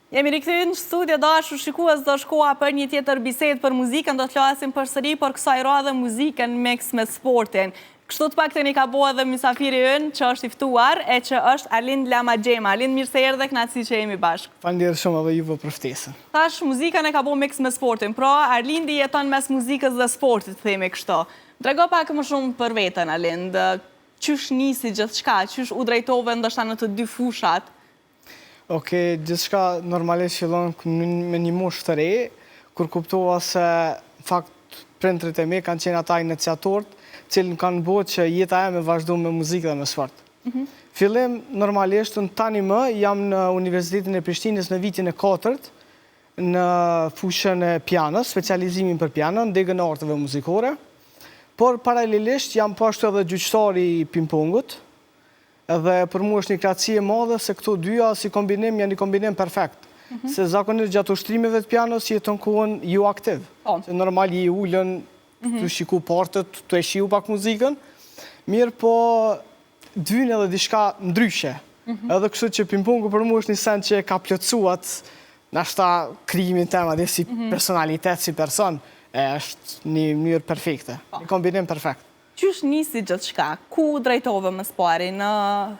Jemi rikthyer në studio dashur shikues është koha për një tjetër bisedë për muzikën, do të flasim përsëri, por kësaj radhe muzikën mix me sportin. Kështu të paktën i ka bo edhe mysafiri ynë që është i ftuar e që është Arlind Lama Xhema. Arlind, mirë se erdhe, kënaqësi që jemi bashkë. Faleminderit shumë edhe juve për ftesën. Tash muzikën e ka bo mix me sportin, pra Arlindi jeton mes muzikës dhe sportit, themi kështu. Trego pak më shumë për veten, Arlind. Qysh nisi gjithçka, qysh u drejtove ndoshta në të dy fushat? Ok, gjithçka normalisht fillon me një moshë të re, kur kuptova se në fakt prindërit e mi kanë qenë ata iniciatorët, të cilët më kanë bo që jeta ime me vazhdu me muzikë dhe me sport. Mhm. Fillim, normalisht, unë tani më jam në Universitetin e Prishtinës në vitin e katërt, në fushën e pianos, specializimin për piano, në degën e arteve muzikore, por paralelisht jam po ashtu edhe gjyqtar i pingpongut, Edhe për mua është një kënaqësi e madhe se këto dyja si kombinim janë një kombinim perfekt. Mhm. Se zakonisht gjatë ushtrimeve të pianos je ton kohën jo aktiv. Po. Se normal je ulën, mhm. tu shiku partet, tu e shiju pak muzikën. Mirëpo, t'vyn edhe diçka ndryshe. Mhm. Edhe kështu që pingpongu për mua është një send që e ka plotësu atë nashta krijimin tem edhe si personalitet, si person, e është një mënyrë perfekte, po. një kombinim perfekt. Qysh nisi gjithçka? Ku u drejtove më së pari, në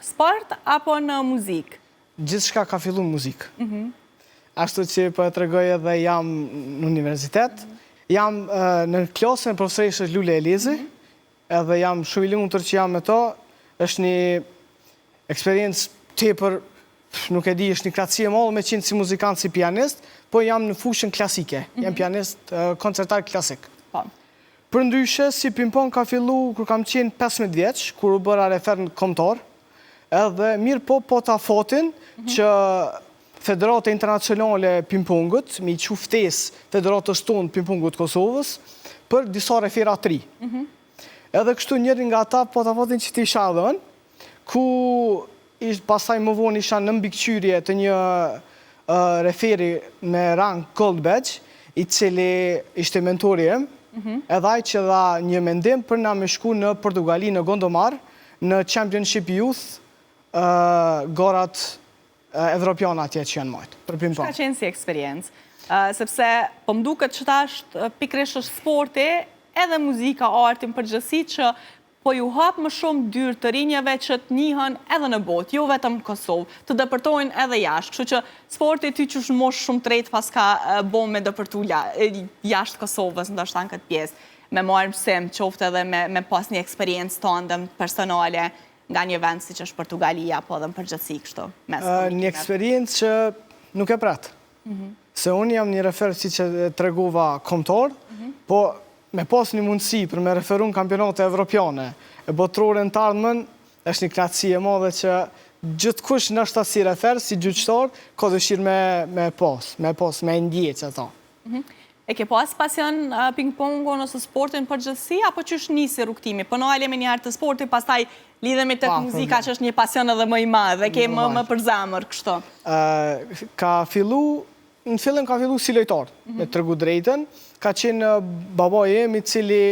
sport apo në muzikë? Gjithçka ka fillu në muzikë. Mhm. Ashtu që po e tregoj edhe jam në universitet. Jam në klasën e profesoreshës Lule Elezi, mhm. edhe jam shumë i lumtur që jam me to. Është një eksperiencë tepër, nuk e di, është një kënaqësi e madhe me qenë si muzikant, si pianist, po jam në fushën klasike. Jam mhm. pianist koncertar klasik. Po. Përndryshe, si ping-pong ka fillu kur kam qenë 15 vjeç, kur u bëra refer kombëtar, edhe mirëpo pata fatin mhm. që Federata Internacionale e Ping-Pongut, me i çu ftesë Federatës tonë Ping-Pongut të Kosovës, për disa refera të ri. Mhm. Edhe kështu njëri nga ata pata fatin që të isha edhe unë, ku pastaj më vonë isha në mbikëqyrje të një referi me rang Gold Badge, i cili ishte mentori im, mhm. edhe ai që dha një mendim për na me shku në Portugali, në Gondomar, në Championship Youth, garat evropiane atje që janë majtë, për ping-pong. Ka qenë si eksperiencë? Sepse po më duket që tash pikërisht është sporti edhe muzika, arti në përgjithësi që po ju hap më shumë dyer të rinjëve që të njihen edhe në botë, jo vetëm në Kosovë, të depërtojnë edhe jashtë, kështu që sporti ty qysh në moshë shumë të re t'paska bo me depërtu jashtë Kosovës, ndoshta në këtë pjesë, me marrë mësim, qoftë edhe me, me pas një eksperiencë tënde personale nga një vend siç është Portugalia, apo edhe në përgjithësi kështu. Mes një eksperiencë që nuk e pret. Mhm. Se unë jam një refer, siç e tregova, kombëtar, mhm. po me pas një mundësi për me referu në kampionate evropiane e botërore në të ardhmen, është një kënaqësi e madhe që gjithkush ndoshta si refer, si gjyqtar, ka dëshirë me, me pas, me pas, me ndje që ato. Mhm. E ke pas pasion ping-pongun ose sportin përgjithësi, apo qysh nisi rrugëtimi? Po nalemi njëherë te sporti, pastaj lidhemi te muzika që është një pasion edhe më i madh, dhe ke më, më për zemër, kështu. Ka fillu, në fillim ka fillu si lojtar, mhm. me tregu drejtën, ka qenë babai im i cili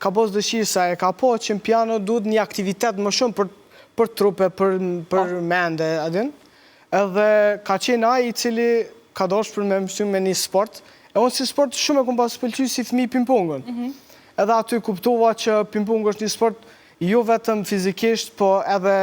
ka pas dëshirë se e ka pa që në piano duhet një aktivitet më shumë për, për trupe, për, për po. mende, a din? Edhe ka qenë ai i cili ka dashur për me mësu me një sport, e unë si sport shumë e kom pas pëlqy si fëmijë ping-pongun. Mhm. Edhe aty kuptova që ping-pongu është një sport jo vetëm fizikisht, po edhe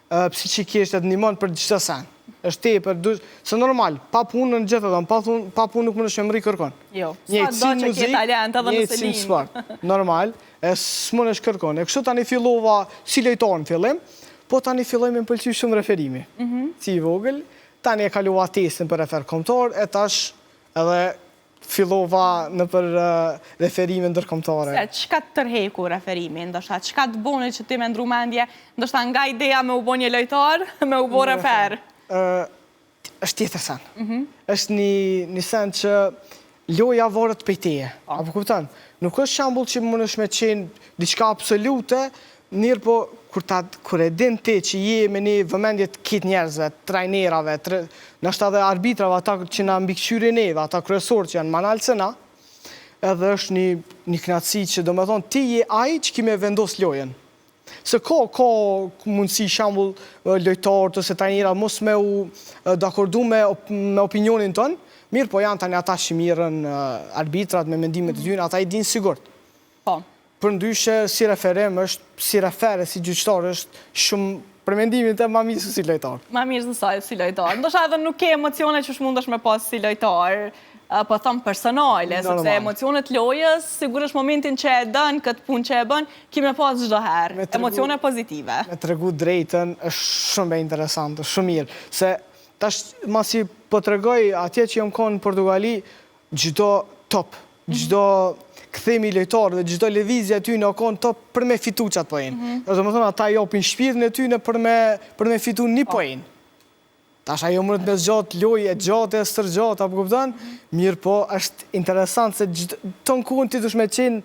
psiqikisht e të ndihmon për çdo sen. Është tepër, du, se normal, pa punë në gjithë edhe, pa, thun, pa punë nuk mundesh me mrri kërkon. Jo, sa do që ke talent edhe nëse lind. sport, normal, e s'mundesh kërkon. E kështu tani fillova si lojtar në fillim, po tani filloi me më pëlqy shumë referimi. Mm Si i vogël, tani e kalova testin për refer kombëtar, e tash edhe fillova nëpër referime ndërkombëtare. Se, çka të tërheku referimi, ndoshta, çka të boni që ti me ndru mendje, ndoshta nga ideja me u bo një lojtar, me u bo refer? është tjetër sen. Mhm. është një, një sen që loja varet prej teje. Po. Apo kupton? Nuk është shembull që mundesh me qenë diçka absolute, mirë po kur, ta, kur e din ti që je me një vëmendje të krejt njerëzve, trajnerave, tre, ndoshta edhe arbitrave, ata që na mbikëqyrin neve, ata kryesorë që janë ma nalt se na, edhe është një, një kënaqësi që do me thonë ti je ai që ki me vendos lojën. Se ka, ka mundësi shembull lojtarët ose trajnera mos me u dakordu me, me opinionin tënd, mirëpo janë tani ata që mirren arbitrat me mendimet e tyre, ata i dinë sigurt. Po. Përndryshe, si referim është, si refer e si gjyqtar është shumë, për mendimin tem, ma mirë se si lojtar. Ma mirë se sa si lojtar. Ndoshta edhe nuk ke emocione që mundesh me pas si lojtar, po thom personale, sepse emocionet lojës, sigurisht momentin që e don këtë punë që e bën, ki me pas çdo herë, emocione pozitive. Me tregu drejtën, është shumë interesant, është shumë mirë, se tash masi po tregoj atje që jam konë në Portugali, çdo top, çdo kthim i lojtarëve, çdo lëvizje e tyne o konë top për me fitu qatë poen. Mm -hmm. Domethënë, ata japin shpirtin e tyne për me, për me fitu një po. poen. Tash ajo mundet me zgjatë lojë e gjatë e stërgjatë, apo kupton? Mm -hmm. Mirëpo, është interesant se gjithë, tonë kohën ti dush me qenë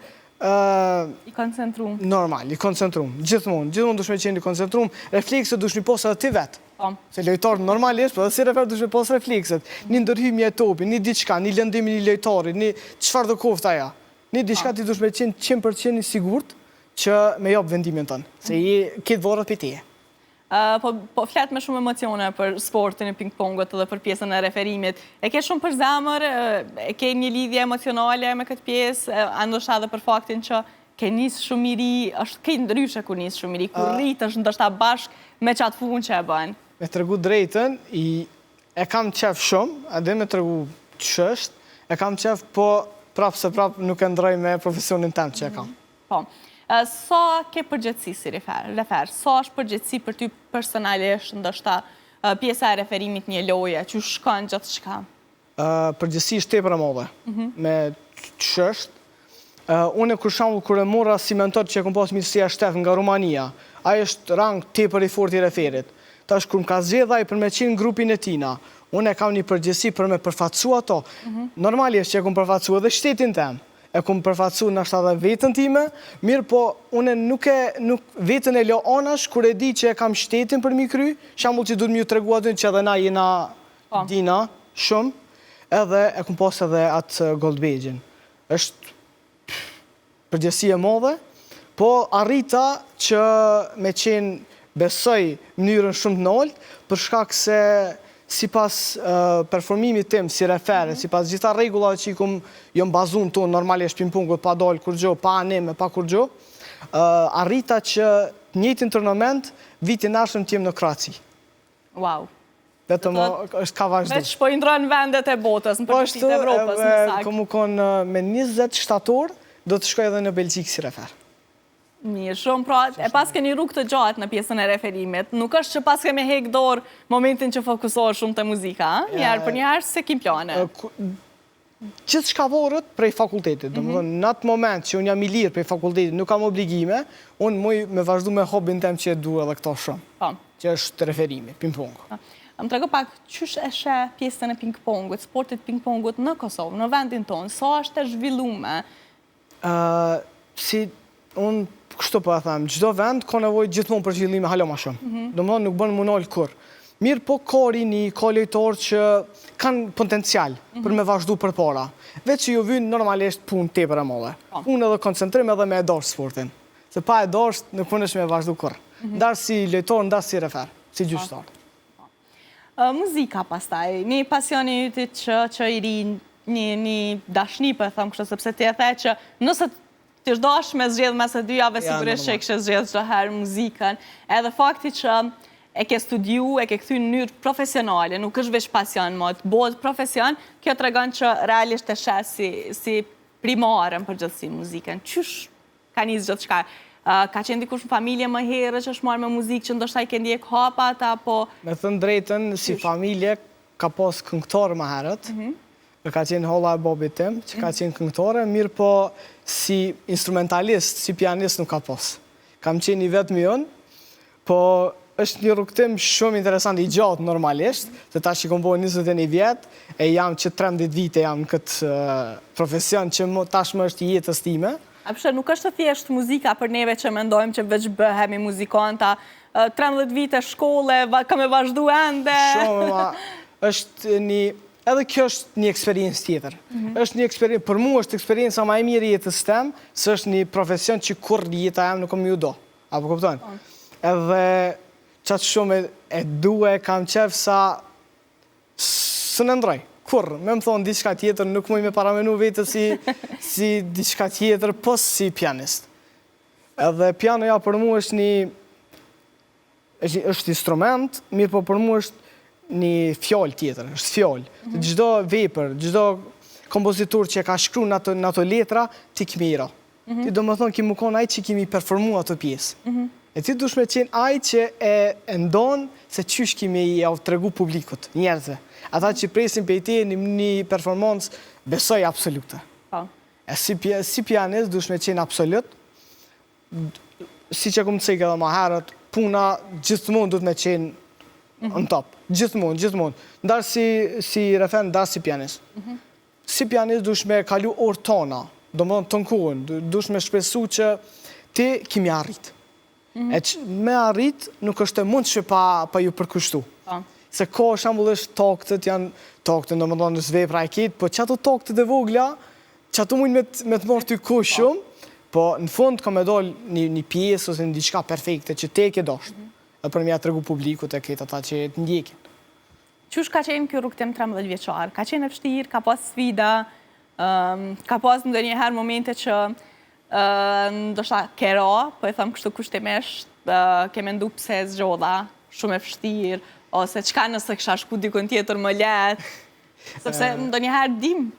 I koncentrum. Normal, i koncentrum. Gjithmonë, gjithmonë dush me qenë i koncentrum. Reflekset dush me pas edhe ti vetë. Po. Se lojtar normalisht, po edhe si refer dush me pas reflekset. Një ndërhymje e topit, një diçka, një lëndim i një lojtari, një çfarë do koftë ajo. Një diçka ti dush me qenë 100% i sigurt që me jap vendimin tënd, se je këtë varet prej teje. Po, po flet me shumë emocione për sportin e ping-pongut dhe për pjesën e referimit. E ke shumë për zemër, e ke një lidhje emocionale me këtë pjesë, a ndoshta edhe për faktin që ke nis shumë i ri, është krejt ndryshe kur nis shumë i ri, kur rritesh ndoshta bashkë me qatë punë që e bën. Me tregu drejtën, i, e kam qef shumë, edhe me tregu qështë, e kam qef, po prapë se prapë nuk e ndroj me profesionin tem që e kam. Po. Sa ke përgjegjësi si refer? Refer? Sa është përgjegjësi për ty personalisht, ndoshta pjesa e referimit një loje, që shkon gjithçka? Përgjegjësi është tepër e madhe, mhm. me ç'është. Unë për shembull kur e mora si mentor që e kom pas Mircea Shtef nga Rumania, ai është rang tepër i fortë i referit. Tash kur më ka zgjedh ai për me qenë grupin e tina, unë e kam një përgjegjësi për me përfaqësu ato. Mhm. Normalisht që e kom përfaqësu edhe shtetin tem. E kom përfaqësu nashta edhe veten time, mirëpo une nuk e nuk veten e lo anash kur e di që e kam shtetin përmi kry, shembull që duhet me ju tregu aty që edhe na jena po. dina shumë, edhe e kom pas edhe atë gold badge-in. Është përgjegjësi e madhe, po arrita që me qenë besoj mënyrën shumë të naltë, për shkak se sipas performimit tim si refer, sipas gjitha rregullave që i kom jom bazu në to normalisht ping-pongut pa dalë kurgjo, pa anim e pa kurgjo, arrita që të njëjtin turnament vitin e ardhshëm të jem në Kroaci. Wow. Vetëm është ka vazhdu. Veç po i ndron vendet e botës, në po përgjithësi të Evropës, më saktë. Po ashtu, kom me 20 shtator, do të shkoj edhe në Belgjikë si refer. Mirë, shumë pra, e paske një rrugë të gjatë në pjesën e referimit. Nuk është që paske me hek dorë momentin që fokusohesh shumë te muzika, a? Njëherë për njëherë, s'e ki n'plane. Gjithçka varet prej fakultetit, do më mhm. thënë, në atë moment që unë jam i lirë prej fakultetit, nuk kam obligime, unë muj me vazhdu me hobin tem që e du edhe këto shumë, po. që është referimi, ping-pongu. Po. Më trego pak, qysh e sheh pjesën e ping-pongut, sportit ping-pongut në Kosovë, në vendin tonë, sa është e zhvillume, Si, unë kështu po e them, çdo vend ka nevojë gjithmonë për zhvillime hala ma shumë. Mm -hmm. Domethënë nuk bën m'u nal kurrë. Mirëpo ka rini, ka lojtarë që kanë potencial mm -hmm. për me vazhdu përpara. Veç që ju vyn normalisht punë tepër e madhe. Po. Punë edhe koncentrim edhe me e dashtë sportin. Se pa e dashtë nuk mundesh me vazhdu kurrë. Mm -hmm. Ndarë si lojtar, ndarë si refer, si po. gjyqtar. Muzika pastaj, një pasion i yti që që i ri, një, një dashni po e them kështu, sepse ti e the që nëse t'ish dashtë me zgjedh mes të dyjave, sigurisht që e kishe zgjedh çdo herë muzikën. Edhe fakti që e ke studiu, e ke kthy në mënyrë profesionale, nuk është veç pasion mo, të bëhet profesion, kjo tregon që realisht e sheh si, si primare në përgjithësi muzikën. Qysh Ka nisë gjithçka. Ka qenë dikush në familje më herët që është marrë me muzikë që ndoshta i ke ndjek hapat apo Me thënë drejtën, si familje ka pas këngëtar më herët. Mhm. Ka qenë holla e babit tim, që ka mhm. qenë këngëtare, mirëpo si instrumentalist, si pianist nuk ka pas. Kam qenë i vetmi unë, Po, është një rrugëtim shumë interesant, i gjatë normalisht, se tash i kom bo 21 vjet, e jam që 13 vite jam në këtë profesion që tashmë është i jetës time. A pse nuk është thjesht muzika për neve që mendojmë që veç bëhemi muzikanta, 13 vite shkolle, ka me vazhdu ende. Shumë, ma, është një, edhe kjo është një eksperiencë tjetër. Mhm. është një eksperiencë, për mu është eksperienca ma e mirë e jetës tem, se është një profesion që kurrë jeta jem nuk kam me ju da. A po kupton? Po. Edhe qaq shumë e du e kam qef sa s'e ndrroj. Kurrë, me më thonë diçka tjetër, nuk muj me paramenu veten si, si diçka tjetër, pos si pianist. Edhe pianoja për mu është një, është instrument, mirëpo për mu është një fjalë tjetër, është fjalë. Mhm. Çdo vepër, çdo kompozitor që e ka shkru në ato, në ato letra, ti ki me i ra. Mhm. Ti domethonë ki me konë ai që ki me i performu ato pjesë. Mhm. E ti dush me qenë ai që e, e ndon se qysh ki me jau tregu publikut, njerëzve. Ata që presin prej teje një, një performancë, besoj absolute. Po. E si, si pianist dush me qenë absolut, siç e kom cekë edhe ma herët, puna gjithmonë duhet me qenë mhm. në top. Gjithmonë, gjithmonë. Ndarë si, si referen, ndarë si pianist. Mhm. Si pianist dush me kalu orë tona, domethonë ton kohën, dush me shpresu që ti ki me arrit. Mhm. E që me arrit nuk është e mundshme pa, pa ju përkushtu. Po. Se ka shembullisht taktet janë taktet, domethonë nëse vepra e kitë, po qato taktet e vogla, qato mujnë me, me të marrë ty kohë po. shumë, po në fund ka me dal një, një pjesë ose një diçka perfekte që ti e ke dashtë. Mm -hmm. Dhe për me ja tregu publikut e këtë ata që të ndjekin. Qysh ka qenë ky rrugëtim 13 vjeçar? Ka qenë e vështirë, ka pas sfida, um, ka pas ndonjëherë momente që ndoshta ke ra, po e them kështu kushtimisht, ke mendu pse e zgjodha, shumë e vështirë, ose çka nëse kisha shku dikun tjetër më lehtë, sepse ndonjëherë dim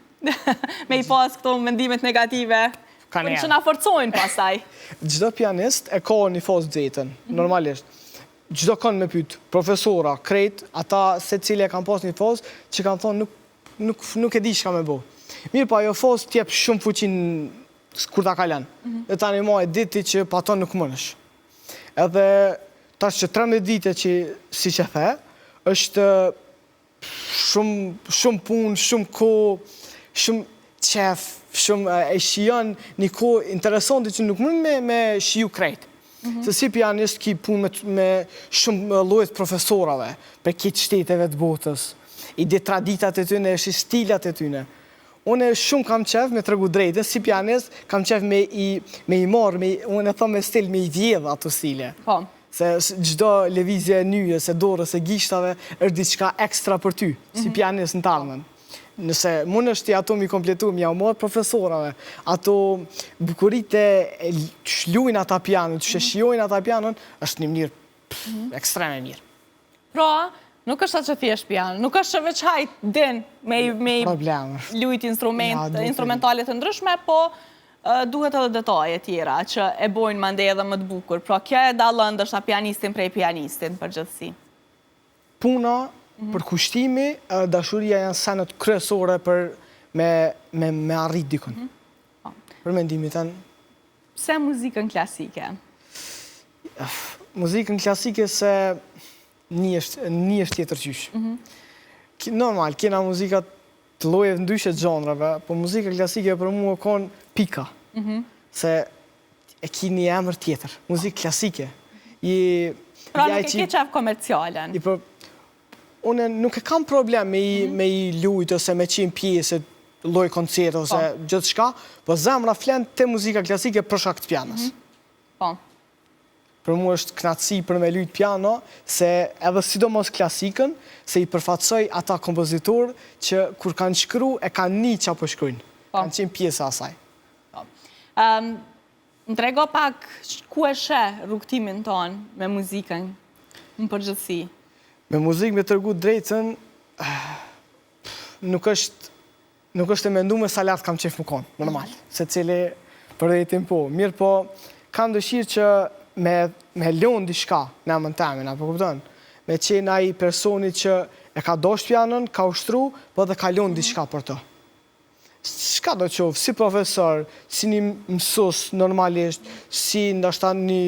me i pas këto mendimet negative, po që na forcojnë pastaj. Çdo pianist e ka një fazë të vetën, mhm. normalisht. Çdokon me pyt, profesora, krejt, ata secili e kanë pas një fazë që kanë thonë nuk nuk nuk e di çka me bo. Mirëpo ajo fazë t'jep shumë fuqi kur ta kalon. Mm -hmm. Dhe tani ma e di ti që pa to nuk mundesh. Edhe tash që 13 vite që siç e the, është shumë shumë punë, shumë kohë, shumë qef, shumë e shijon një kohë interesante që nuk mund me, me shiju krejt. Mm -hmm. Se si pianist ki punë me, me shumë lloje të profesorave, prej krejt shteteve të botës, i di traditat e tyne, e stilat e tyne. Unë shumë kam qef me tregu drejtën, si pianist, kam qef me i, me i marrë, me, unë e thom me stil, me i vjedh ato stile. Po. Se çdo lëvizje e nyjës, e dorës, e gishtave, është diçka ekstra për ty, si mhm. pianist në t'ardhmen. Nëse mundesh ti ato mi kompletu, mi jau marrë profesorave, ato bukuritë e qysh lujnë ata pianon, qysh e mhm. shijojnë ata pianon, është një mënyrë mhm. ekstreme e mirë. Pra, nuk është aq e thjeshtë piano, nuk është që veç hajt din me, me lujt instrument, instrumentale të ndryshme, po duhet edhe detaje tjera që e bojnë mandej edhe më të bukur. Pra, kjo e dallon ndoshta pianistin prej pianistit në përgjithësi. Puna, përkushtimi edhe dashuria janë senet kryesore për me me me arrit dikun. Po. Për mendimin tënd. Pse muzikën klasike? Muzikën klasike se një është një është tjetër qysh. Mm -hmm. Normal, kena muzika të llojeve të ndryshme të zhanreve, po muzika klasike për mua kon pika. Mm -hmm. Se e ki një emër tjetër, muzikë klasike. I, pra nuk e ke qef komercialen? I po, unë nuk e kam problem me i, mm -hmm. me i lujt ose me qenë pjesë e lloj koncerte ose po. gjithçka, po zemra flen te muzika klasike për shkak të pianos. Mm -hmm. Po. Për mua është kënaqësi për me lujt piano, se edhe sidomos klasikën, se i përfaqësoj ata kompozitorë që kur kanë shkru e kanë ni ça po shkrujnë. Po. Kanë qenë pjesë e asaj. Po. Më trego pak ku e sheh rrugëtimin tënd me muzikën në përgjithësi? Me muzikë me tregu drejtën nuk është nuk është e mendume sa lart kam qef me kon, normal. Secili për vetin po. Mirëpo, kam dëshirë që me me lon diçka në emën temin, apo kupton? Me qenë ai personi që e ka dashtë pianon, ka ushtru, po edhe ka lon diçka për të. Çka do qoftë, si profesor, si një mësus normalisht, si ndoshta një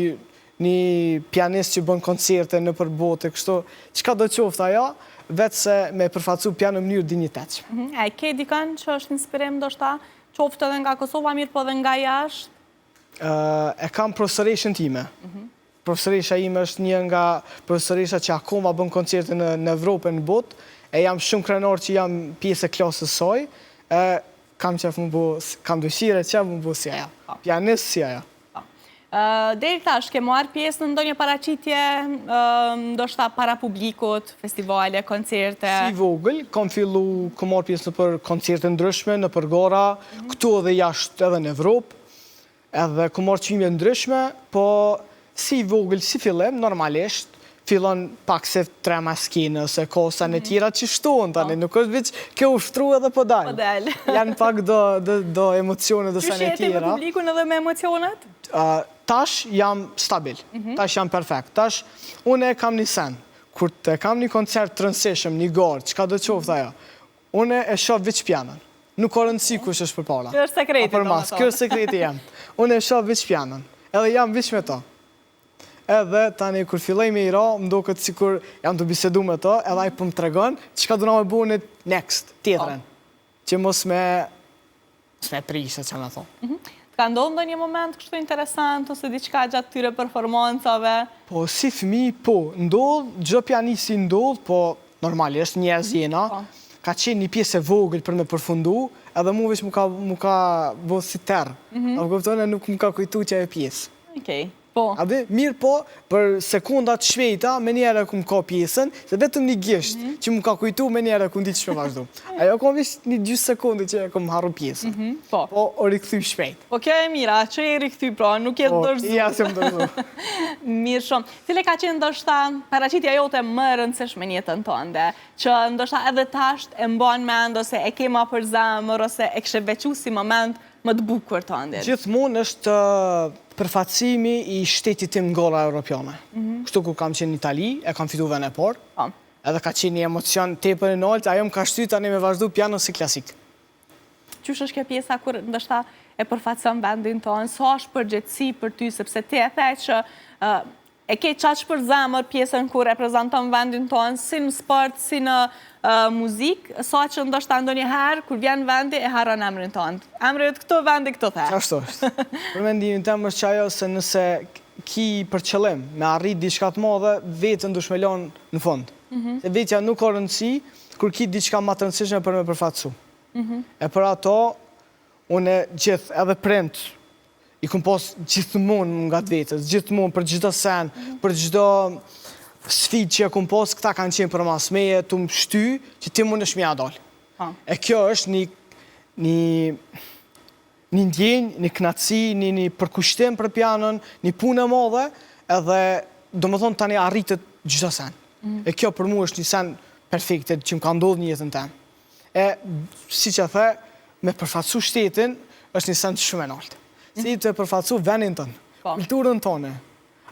një pianist që bën koncerte nëpër botë e kështu, çka do qoftë ajo, veç se me përfaqësu pianon në mënyrë dinjitetshme. Mhm. A e ke dikën që është inspirim ndoshta, qoftë edhe nga Kosova, mirëpo edhe nga jashtë? E kam profesoreshën time. Mhm. Profesoresha ime është një nga profesoreshat që akoma bën koncerte në në Evropë e në botë, e jam shumë krenar që jam pjesë e klasës së saj, e kam qef m'u bo, kam dëshirë e qef m'u bo si ajo. Po. Pianist si ajo. Po. Deri tash, ke marrë pjesë në ndonjë paraqitje, ndoshta para publikut, festivale, koncerte? Si i vogël, kam fillu, kam marrë pjesë nëpër koncerte ndryshme, nëpër gara, mhm. këtu edhe jashtë edhe në Evropë, edhe kam marrë çmime ndryshme, po si i vogël, si fillim, normalisht, fillon pak se trema skenës, e ka sene mhm. tjera që shtohen tani, po. nuk është veç ke ushtru edhe po dal. Po dal. Janë pak do, do, do emocione, do sene tjera. Qysh je ti me publikun edhe me emocionet? Tash jam stabil, mhm. tash jam perfekt. Tash unë e kam një sen, kur të kam një koncert të rëndësishëm, një garë, çka do qoftë ajo, unë e shoh veç pianon. Nuk ka rëndësi kush është përpara. Kjo është sekreti, domethënë. Kjo është sekreti jem. Unë e shoh veç pianon. Edhe jam veç me to. Edhe tani kur filloj me i ra, më doket sikur jam tu bisedu me to, edhe ai po më tregon çka dona me bo në next, tjetrën. Po. Që mos me mos me prish, çka me thonë. Mhm. Të ka ndodhur ndonjë moment kështu interesant ose diçka gjatë këtyre performancave? Po, si fëmijë, po, ndodh, çdo pianisti ndodh, po normalisht njerëz jena. Po. Ka qenë një pjesë e vogël për me përfundu, edhe mu veç mu ka mu ka bo si terr. Mm -hmm. A kupton, nuk më ka kujtu qajo pjesë. Okej. Po. A di, mirë po, për sekonda të shpejta, menjëherë e kum kap pjesën, se vetëm një gisht mm -hmm. që më ka kujtu, menjëherë e kum ditë që me vazhdu. Ajo ka veç një gjysë sekonde që e kum harru pjesën. Mm -hmm. Po. Po, u rikthy shpejt. Po, kjo e mira, që je rikthy pra, nuk je po, dorëzu. Ja, s'jam dorëzu. Mirë shumë. Cila ka qenë ndoshta paraqitja jote më e rëndësishme në jetën tënde, që ndoshta edhe tash e mban mend ose e ke ma për zemër ose e kishe veçu si moment më të bukur tëndin? Gjithmonë është përfaqësimi i shtetit tim në gara europiane. Mhm. Kështu kur kam qenë në Itali, e kam fitu vendin e parë. Po. Edhe ka qenë një emocion tepër i naltë, ajo më ka shty tani me vazhdu piano si klasik. Qysh është kjo pjesa kur ndoshta e përfaqëson vendin tonë, sa është përgjegjësi për ty, sepse ti e the që E ke qaq për zemër pjesën ku reprezenton vendin tonë, si në sport, si në muzikë, sa që ndoshta ndonjëherë, kur vjen vendi, e harron emrin tonë. Emri yt këtu, vendi këtu, the. Ashtu është. Për mendimin tem është qajo se nëse ki për qëllim me arrit diçka të madhe, veten duhesh me lanë në fund. Mhm. Se vetja nuk ka rëndësi kur ki diçka ma të rëndësishme për me përfaqësu. Mhm. E për ato, unë gjithë, edhe prindt, I kom pas gjithmonë ngat vetes, gjithmonë për çdo sen, për çdo sfidë që e kom pas, këta kanë qenë përmas meje, tu më shty, që ti mundesh me ia dalë. Po. E kjo është një, një, një ndjenjë, një knaqësi, një, një përkushtim për pianon, një punë e madhe, edhe domethonë tani arritet çdo sen. Mm. E kjo për mu është një sen perfekte që më ka ndodhë në jetën teme. E, siç e the, me përfaqësu shtetin është një send shumë e naltë. Si të përfaqësu vendin tënd, po. kulturën tonë,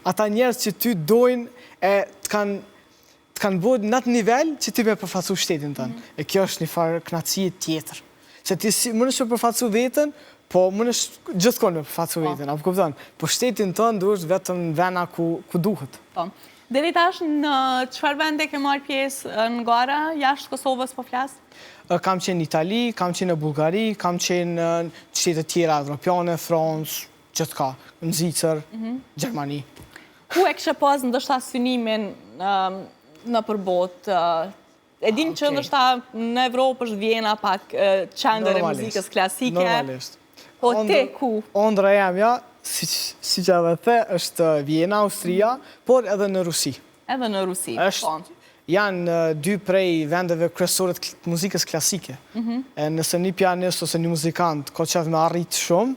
ata njerëz që ty dojnë e të kanë të kanë bërë në atë nivel që ti me përfaqësu shtetin tënd. Mm -hmm. E kjo është një farë knaqësie tjetër. Se ti si, mundesh me përfaqësu veten, po mundesh gjithkund me përfaqësu po. veten, apo kupton? Po shtetin tënd duhesh vetëm në vena ku, ku duhet. Po. Deri tash në çfarë vende ke marrë pjesë në gara, jashtë Kosovës po flas? Kam qenë në Itali, kam qenë në Bullgari, kam qenë në shtete tjera evropiane, Francë, gjithka, në Zvicër, mhm. Gjermani. Ku e kishe pas ndoshta synimin nëpër botë? E dim që ndoshta në Evropë është Vjena pak qendër e muzikës klasike. Normalisht. Po ti ku? Ondrra jemja, siç edhe the, është Vjena, Austria, por edhe në Rusi. Edhe në Rusi, po. Janë dy prej vendeve kryesore të muzikës klasike. Mhm. E nëse një pianist ose një muzikant ka qef me arrit shumë,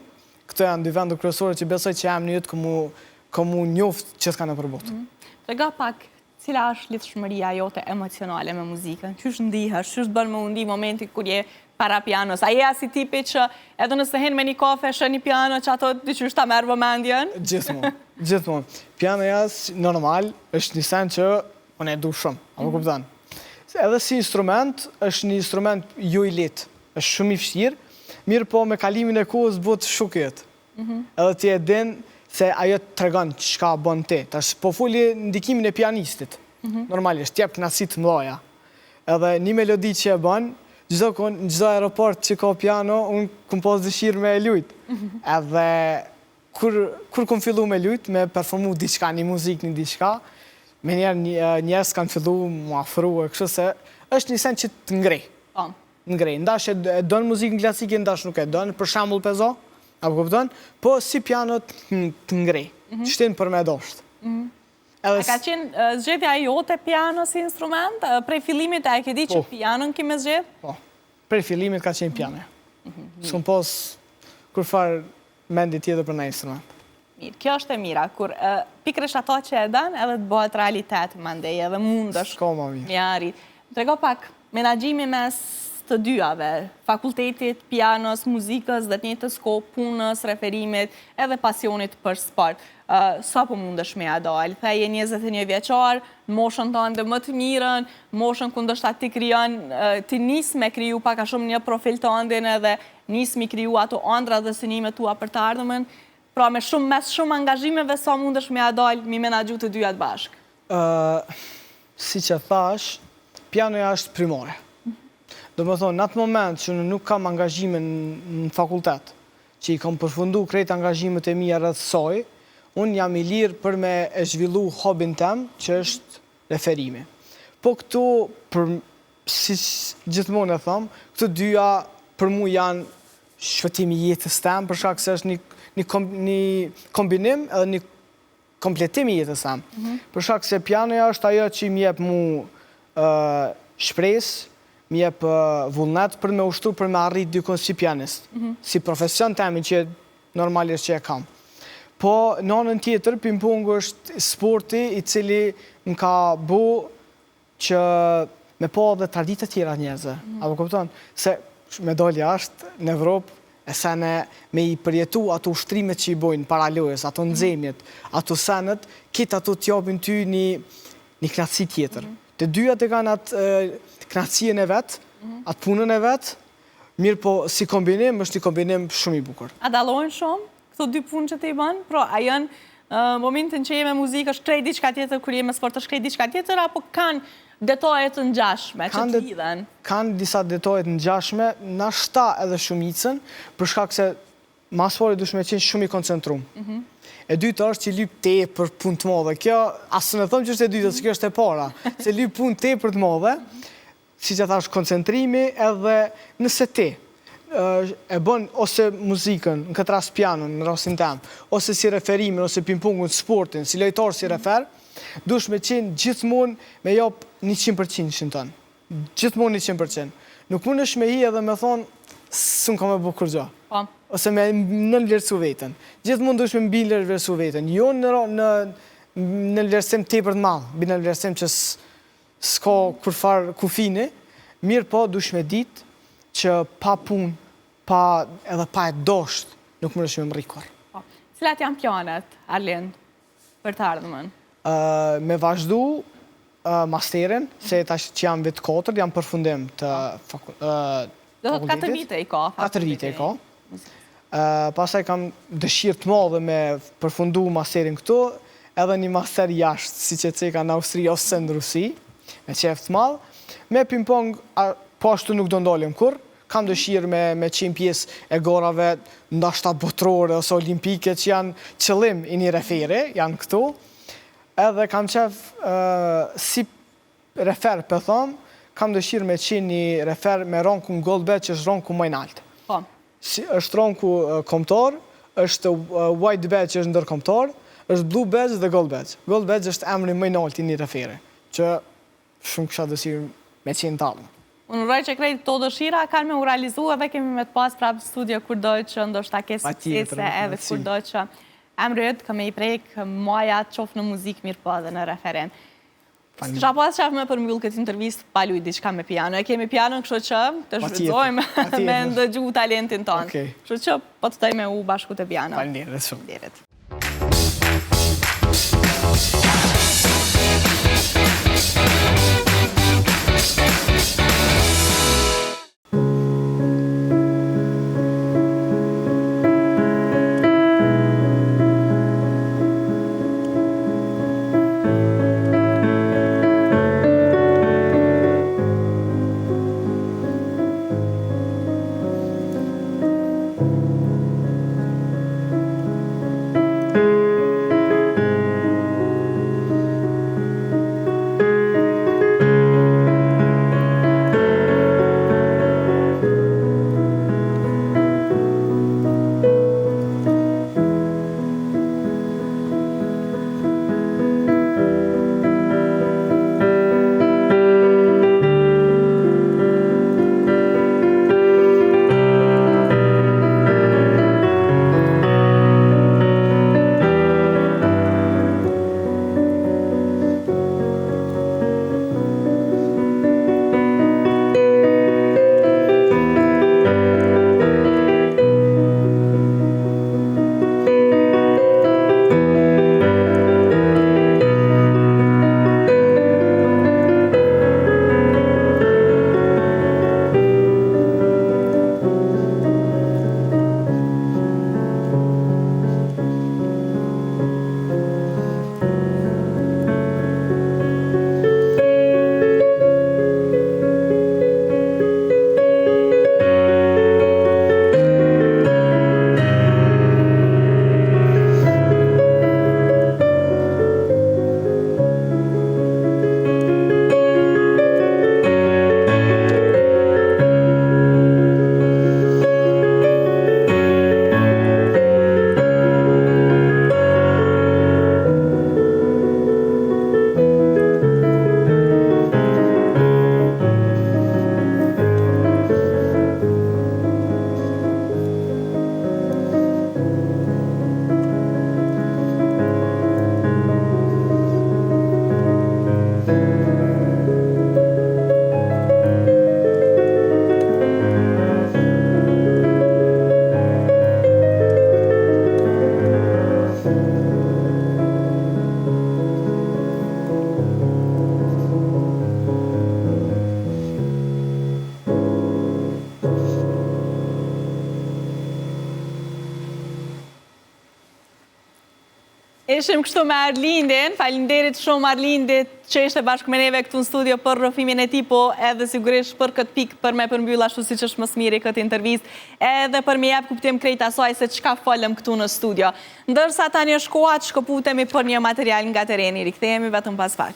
këto janë dy vende kryesore që besoj që emni yt ka m'u njoft gjithkah nëpër botë. Mhm. Trego pak Cila është lidhshmëria jote emocionale me muzikën? Qysh ndihesh? Qysh të bën me u ndi momenti kur je para pianos? A je asi tipi që edhe nëse hin me një kafe sheh një piano që ato diqysh ta merr vëmendjen? Gjithmonë, gjithmonë. Pianoja normal është një sen që unë e du shumë, a më mhm. kupton? Edhe si instrument, është një instrument jo i lehtë, është shumë i vështirë, mirëpo me kalimin e kohës bëhet shok yt. Mhm. Edhe ti e din se ajo të tregon çka bën ti. Tash po foli ndikimin e pianistit. Mhm. Normalisht jep kënaqësi të mëdha. Edhe një melodi që e bën, çdo kon, në çdo aeroport që ka piano, unë kum pas dëshirë me e lujt. Mhm. Edhe kur kur kum fillu me lujt, me performu diçka, një muzikë, një diçka, menjëherë njerëz kanë fillu m'u afru e kështu se është një sen që të ngreh. Po. Ngreh. Ndash e don muzikën klasike, ndash nuk e don, për shembull pe zo. A po kupton? Po si piano të ngre, të shtin për me dosht. Edhe A ka qenë zgjedhja jote piano si instrument? Prej fillimit a e ke di që po. pianon ki me zgjedh? Po. Prej fillimit ka qenë piano. Mhm. S'kom pas kurrfarë mendje tjetër për naj instrument. Mirë, kjo është e mira, kur pikërisht ato që e don edhe të bëhet realitet mandej edhe mundesh. S'ka ma mirë. Me arrit. Më trego pak, menaxhimi mes të dyjave, fakultetit, pianos, muzikës dhe të njëjtës kohë punës, referimit, edhe pasionit për sport. Sa po mundesh me ia dalë? The je 21 vjeçar, në moshën tënde më të mirën, moshën ku ndoshta ti krijon, ti nis me kriju pak a shumë një profil tëndin edhe nis me kriju ato ëndrra dhe synimet tua për të ardhmen, pra me shumë mes shumë angazhimeve sa mundesh me ia dalë m'i menaxhu të dyjat bashkë? Siç e thash, pianoja është primare. Domethonë, në atë moment që unë nuk kam angazhime në fakultet, që i kam përfundu krejt angazhimet e mia rreth saj, unë jam i lirë për me e zhvillu hobin tem, që është referimi. Po këtu, për, si gjithmonë e thom, këto dyja për mu janë shpëtimi i jetës tem, për shkak se është një, një, kom, një kombinim edhe një kompletim i jetës tem. Mhm. Për shkak se pianoja është ajo që më jep mu shpresë, më jep vullnet për me ushtru, për me arrit dikun si pianist, mhm. si profesion temin që normalisht që e kam. Po, në anën tjetër, ping-pong është sporti i cili më ka bo që me pa edhe tradita tjera njerëzve. Mm. A po kupton? Se me dal jashtë në Evropë, e sene me i përjetu ato ushtrimet që i bojnë para lojës, ato mhm. nxemjet, ato senet, krejt ato t'japin ty një, një knaqësi tjetër. Mm. Të dyjat e kanë atë knaqësinë e vet, mm. atë punën e vet, mirëpo si kombinim, është një kombinim shumë i bukur. A dallojnë shumë? Këto dy punë që ti i bën, pra a janë momentin që je me muzikë është krejt diçka tjetër, kur je me sport është krejt diçka tjetër, apo kanë detaje të ngjashme që të lidhen? Kanë disa detaje të ngjashme, nashta edhe shumicën, për shkak se ma s'pari duhesh me qenë shumë i koncentrum. Mhm. E dyta është që lyp tepër punë të madhe. Kjo, as s'e them që është e dyta, se kjo është e para. Se lyp punë tepër të madhe, siç e thash, koncentrimi edhe nëse ti e bën ose muzikën, në këtë rast pianon, në rastin tem, ose si referimin, ose pingpongun, sportin, si lojtar, si refer, duhesh me qenë gjithmonë me jap 100% tënd. Gjithmonë 100%. Nuk mundesh me hi edhe me thonë, s'un kam me bo kurgjo. Po. Ose me nënvlerësu veten. Gjithmonë duhesh me mbivlerësu veten. Jo në, në, nënvlerësim tepër të madh, mbi nënvlerësim që S'ka kurrfarë kufini, mirëpo duhesh me ditë që pa punë, pa edhe pa e dosht, nuk mundesh me mrri kurrë. Po. Cilat janë planet, Arlind, për të ardhmen? Me vazhdu masterin, se tash që jam vit 4, jam përfundim të fakultetit. Do të thotë 4 vite i ka. 4 vite i ka. Pastaj kam dëshirë të madhe me përfundu masterin këtu, edhe një master jashtë, siç e ceka në Austri ose në Rusi, me qejf të madh. Me ping-pong, po ashtu nuk do ndalem kurrë, kam dëshirë me, me qenë pjesë e garave ndoshta botërore ose olimpike që janë qëllim i një referi, janë këtu. Edhe kam qejf si refer po thom, kam dëshirë me qenë një refer me rankun Gold Badge që është ranku më i naltë. Po. Si është ranku kombëtar, është White Badge që është ndërkombëtar, është Blue Badge dhe Gold Badge. Gold Badge është emri më i naltë i një referi, që shumë kisha dëshirë me qenë të ardhmen. Unë uroj që krejt këto dëshira kanë me u realizu edhe kemi me të pas prapë në studio kurdo që ndoshta ke suksese edhe kurdo që emri yt ka me i prek majat qoftë në muzikë mirëpo edhe në referim. S'kisha pas qejf me përmbyll këtë intervistë pa lujt diçka me piano. E kemi pianon, kështu që të shfrytëzojmë me ndëgju talentin tonë. Kështu që po të ftoj me u bashku te piano. Faleminderit shumë. Faleminderit. Ishim kështu me Arlindin, faleminderit shumë Arlindit që ishte bashkë me neve këtu në studio për rrëfimin e tij, po edhe sigurisht për këtë pikë për me përmbyll ashtu siç është më së miri këtë intervistë, edhe për me jep kuptim krejt asaj se çka folëm këtu në studio. Ndërsa tani është koha që shkëputemi për një material nga tereni, rikthehemi vetëm pas pak.